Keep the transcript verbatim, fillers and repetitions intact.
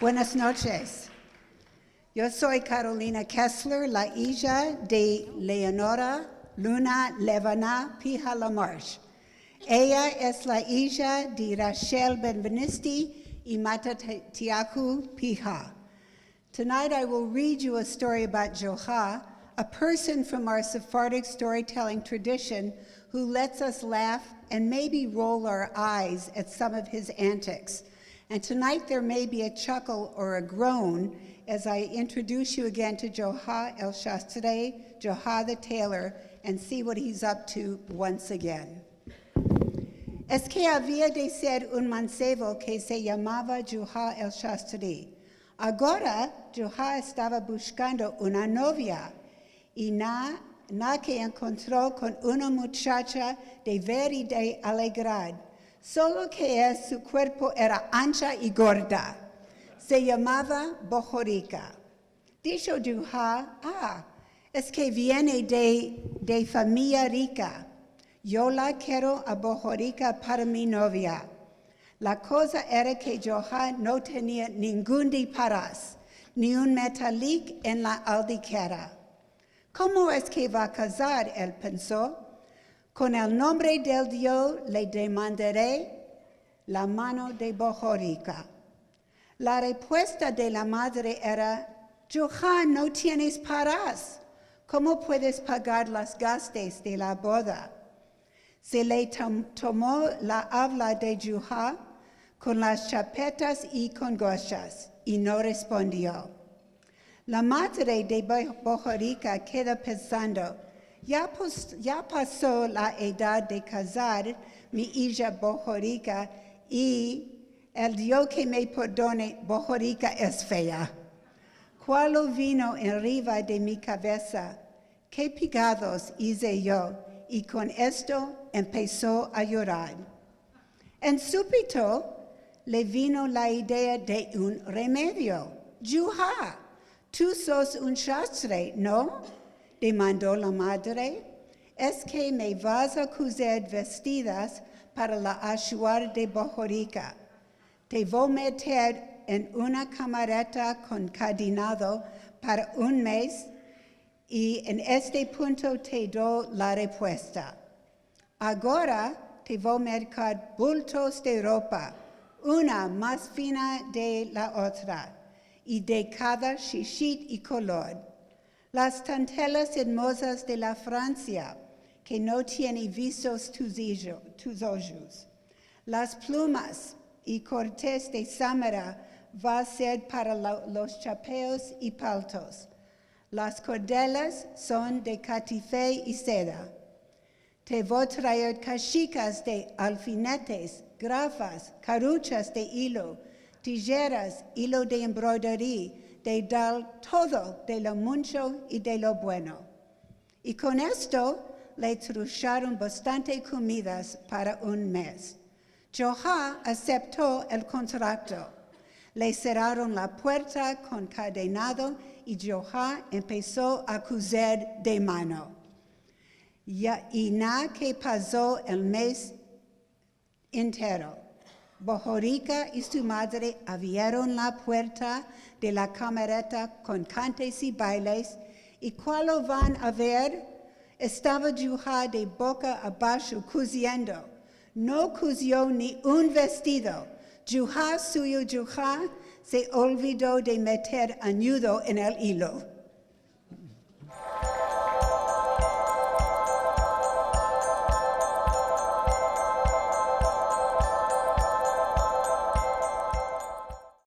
Buenas noches. Yo soy Carolina Kessler, la ija de Leonora Luna Levana Pija LaMarche. Ella es la ija de Rachel Benvenisti i Matatiahu Pija. Tonight I will read you a story about Joha, a person from our Sephardic storytelling tradition who lets us laugh and maybe roll our eyes at some of his antics. And tonight there may be a chuckle or a groan as I introduce you again to Joha El Shastre, Joha the tailor, and see what he's up to once again. Es ke avia de ser un mansevo ke se yamava Joha El Shastre. Agora, Joha estava bushkando una novia, i na, na ke enkontro kon una muchacha de ver i de alegrar, solo ke es su kuerpo era ansha i gorda. Se yamava Bohorika. Disho Joha, "Ah, es ke viene de, de famiya rika. Yo la kero a Bohorika para mi novia." La koza era ke Joha no tenia ningun de paras, ni un metalik en la aldikera. "Komo es ke va kazar?" el penso. "Kon el nombre del Dio le demandare la mano de Bohorika." La repuesta de la madre era, "Joha, no tienes paras. Komo puedes pagar las gastes de la boda?" Se le tom-, tomo la avla de Joha kon las chapetas i kon goshas, i no respondio. La madre de Bo-, Bohorika keda pensando, "Ya pos-, ya paso la edad de kazar mi ija Bohorika, i el Dio ke me perdone, Bohorika es fea." Kualo vino enriva de mi kavesa, ke pegados ize yo, i kon esto empeso a yorar. En supito le vino la idea de un remedio. "Joha, tu sos un shastre, no?" demando la madre. "Es ke me vas a kuzer vestidas para la ashuar de Bohorika. Te vo meter en una kamareta kon kadenado para un mes, i en este punto te do la repuesta. Agora te vo merkar bultos de ropa, una mas fina de la otra, i de kada shishit i kolor. Las tantelas ermozas de la Fransia, ke no tiene vistos tus ijo-, tus ojos. Las plumas i kortes de samara va ser para lo-, los chapeos i paltos. Las kordelas son de katife i seda. Te vo traer kashikas de alfinetes, grafas, karuchas de ilo, tijeras, ilo de embroidery, dedal, todo de lo muncho i de lo bueno." I kon esto le trusharon bastante komidas para un mes. Joha asepto el kontrakto. Le seraron la puerta kon kadenado i Joha empeso a kuzer de mano. Ya, i na ke paso el mes entero, Bohorika i su madre avrieron la puerta de la kamareta kon kantes i bailes, i kualo van a ver, estava Joha de boka abasho kuziendo. No kuzio ni un vestido. Joha suyo, Joha se olvido de meter anyudo en el ilo.